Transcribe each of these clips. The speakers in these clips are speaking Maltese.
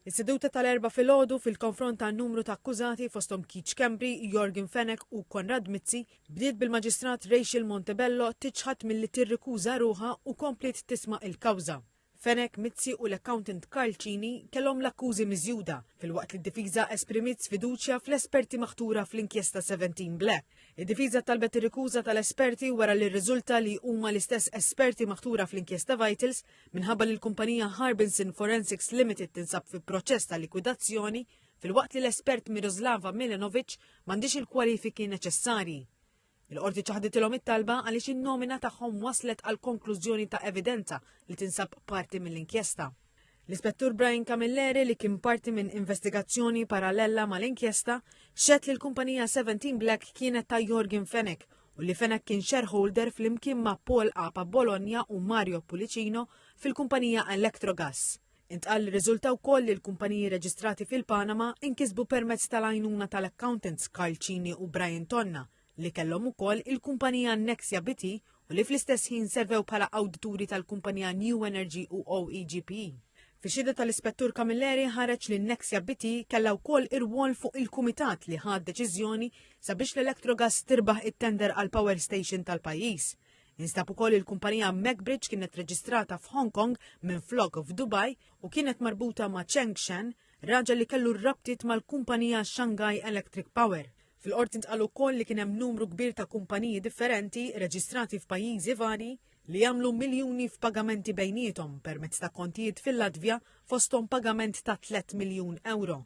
Is-seduta tal-Erbgħa filgħodu fil-konfront ta' numru ta' akkużati fosthom Keith Schembri, Yorgen Fenech u Konrad Mizzi bdiet bil-Maġistrat Rachel Montebello tiċħad milli tirrikuża ruħha u kompliet tisma' il-kawża. Fenech, Mizzi u l-accountant Karl Cini kellhom l-akkużi miżjuda filwaqt li d-difiża esprimiet sfiduċja fl-esperti maħtura fl-inkjesta 17 Black. Id-difiża talbet ir-rikuża tal-esperti wara li rriżulta li huma l-istess esperti maħtura fl-inkjesta Vitals minħabba li l-kumpanija Harbinson Forensics Limited tinsab fi proċess ta' likwidazzjoni filwaqt li l-espert Miroslava Milenovic m'għandix il-kwalifiki neċessarji. Il-qorti ċaħditilhom it-talba għaliex in-nomina tagħhom waslet għal konklużjoni ta' evidenza li tinsab parti mill-inkjesta. L-Ispettur Brian Camilleri li kien parti minn investigazzjoni parallela mal-inkjesta xed li l-kumpanija 17 Black kienet ta' Yorgen Fenech u li Fenech kien shareholder flimkien ma' Paul Apa Bologna u Mario Pullicino fil-kumpanija Electrogas. Intqal li riżulta wkoll li l-kumpaniji reġistrati fil-Panama inkisbu permezz tal-għajnuna tal-accountants Karl Cini u Brian Tonna li kellhom ukoll il-kumpanija Nexia BT u li fl-istess ħin servew bħala awdituri tal-kumpanija New Energy u OEGP. Fix-xhieda tal-Ispettur Camilleri ħareġ li Nexia BT kellha wkoll irwol fuq il-kumitat li ħa deċiżjoni sabiex l-Electrogas tirbaħ it-tender għal power station tal-pajjiż. Instab ukoll il-kumpanija Macbridge kienet reġistrata f'Hong Kong minflok f'Dubai u kienet marbuta ma' Cheng Shen, raġel li kellu rabtiet mal-kumpanija Shanghai Electric Power. Fil-qorti ntqal ukoll li kien hemm numru kbir ta' kumpaniji differenti reġistrati f'pajjiżi varji li jagħmlu miljuni f'pagamenti bejniethom permezz ta' kontijiet fil-Latvja fosthom pagament ta' 3 miljun euro.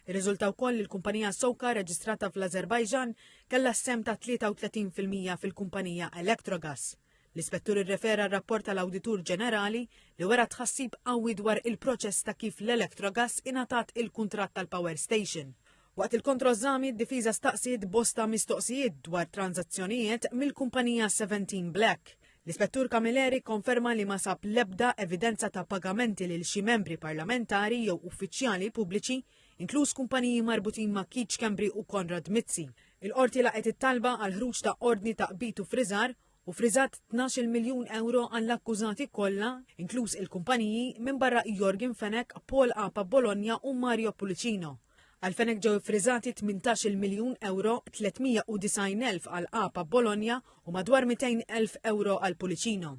Irriżulta wkoll li l-kumpanija Soka reġistrata fl-Azerbajġan kellha sem ta' 33% fil-kumpanija Electrogas. L-ispettur irrefera r-rapport tal-Awditur Ġenerali li wera tħassib qawwi dwar il-proċess ta' kif l-Electrogas ingħatat il-kuntratt tal-power station. Waqt il-kontroeżami, d-difiża staqsiet bosta mistoqsijiet dwar tranżazzjonijiet mill-kumpanija 17 Black. L-Ispettur Camilleri konferma li ma sab l-ebda evidenza ta' pagamenti lil xi membri parlamentari jew uffiċjali pubbliċi, inkluż kumpaniji marbutin ma' Keith Schembri u Konrad Mizzi. Il-qorti laqgħet it-talba għal ħruġ ta' ordni ta' qbid u friżar u friżat 12 miljun euro għall-akkużati kollha, inkluż il-kumpaniji minbarra Yorgen Fenech, Paul Apa Bologna u Mario Pullicino. Għal Fenech ġew iffriżati 18 miljun euro, 390 elf għal Apa Bologna u madwar 200 elf euro għal Pullicino.